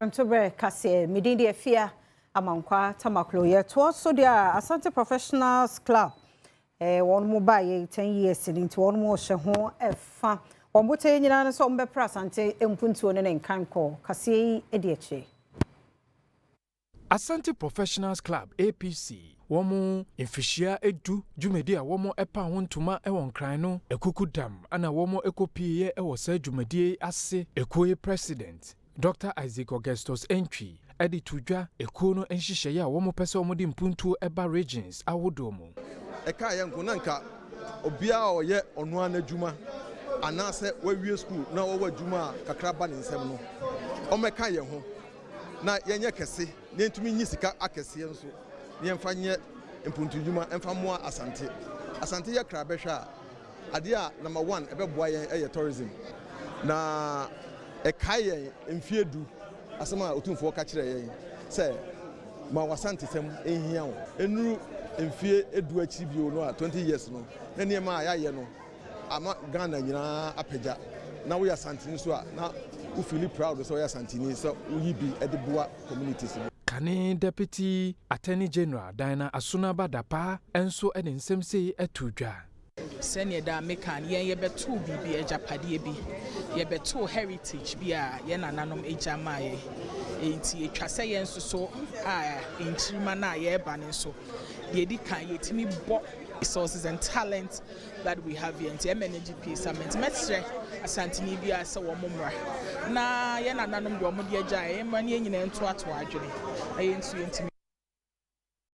Prɛmtoberɛ kaseɛ, me din de Afia Amankwa Tamaklo. Yɛtoa so deɛ a, Asante Professionals Club eh, wɔn mo baeɛ 10 years ni nti wɔn mo hyɛ ho ɛfa. Wɔn botaeɛ nyinaa ne sɛ wɔn bɛpra Asante mpuntuo ne ne nkankɔ. Kaseɛ yi di akyire. Asante Professionals Club, APC, wɔn mfirihyia du dwumadi a wɔn pa ho ntoma wɔ Nkran no, Akuku Dam na wɔn kɔ pieeɛ wɔ saa dwumadie yi ase. Ekuo yi President, Dɔkta Isaac Augustus Antwi de to dwa ekuo no nhyehyɛeɛ a wɔn pɛ sɛ wɔde mpuntuo ba regions ahodoɔ mu. Ɛkaa yɛn nko, na anka obiara a ɔyɛ ɔno ara n'adwuma anaasɛ wawie sukuu na ɔwɔ adwuma a kakra ba ne nsam no, ɔmmɛka yɛn ho na yɛnyɛ kɛse na yɛntumi nyi sika akɛseɛ nso na yɛmfa nyɛ mpuntudwuma mfa mmoa Asante. Asante yɛ kra bɛhwɛ a, adeɛ a number one ɛbɛboa yɛn yɛ tourism. Na ɛkae yɛn mfeɛ du asɛm a Otumfoɔ ka kyerɛɛ yɛn sɛ ma w'Asantesɛm nhia wo. Ɛnnuru mfeɛ du akyiri bio no a, 20 years no, na nneɛma a yɛayɛ no ama Ghana nyinaa apagya. Na woyɛ Asanteni nso a, na wo feeli proud sɛ woyɛ Asanteni sɛ woyi bi de boa communities no. Kane Deputy Attorney General Diana Asunaba Dapaah nso de nsɛm sei too dwa. Sɛdeɛ daa meka no, yɛn yɛbɛtoo biribi, agyapadeɛ bi. Yɛbɛtoo heritage bi a yɛn nananom agya maa yɛn. Enti ɛtwa sɛ yɛn nso so a nkyirimma no a yɛreba no nso, deɛ ɛdi kan yɛtumi bɔ resources and talent that we have here. Nti MNAGP Summit, mɛsrɛ Asanteni biara sɛ wɔn mmra na yɛn nananom deɛ wɔn de agya yɛn, yɛn mmra na yɛn nyinaa ntoatoa adwene na yɛn nso yɛntumi.